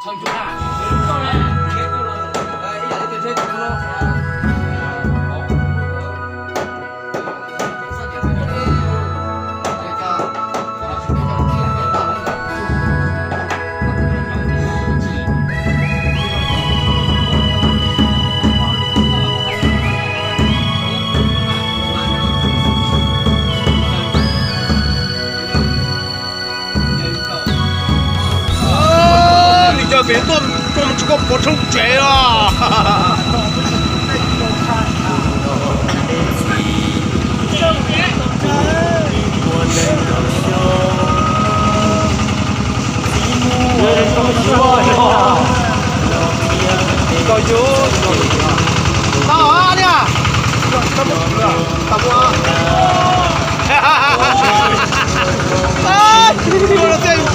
Li cas pem tuaj tuaj mus tsis koj pov tshoob tsev los.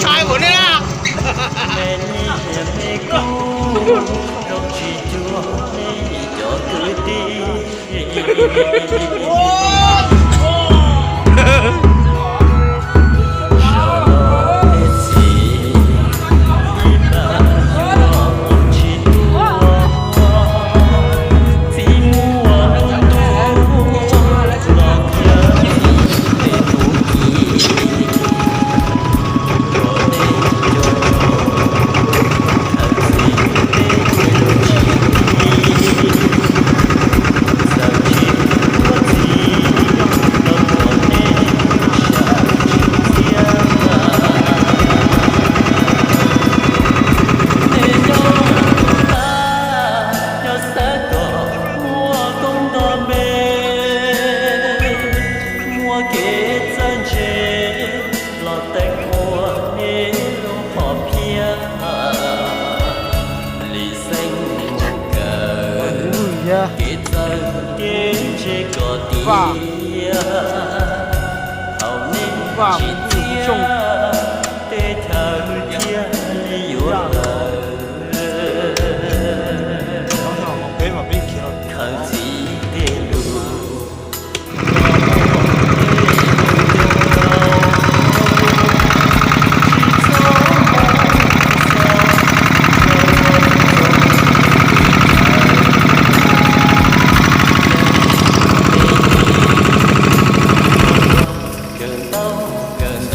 Tshai ua ne. Muaj kev txawj ntse los teem ua nej lub hom phiaj, Lis Xeeb mus kawm kev txawj kev ntse kom tiav, thaum nej tsis txiaj teb chaws thiaj li yuav lawm. Khawv txij tej lus kawm ntau kawm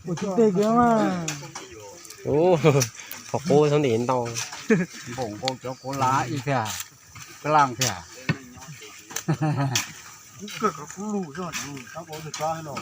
Ua tsis teg kiag mas. Ub, qhov qub txhob ntim ntau. Npaum nkaus cov kuv lav ib thiab, kab laj thiab. Kuv kawg qhov kuv lug zog, kuv tab kuv tus tsob no.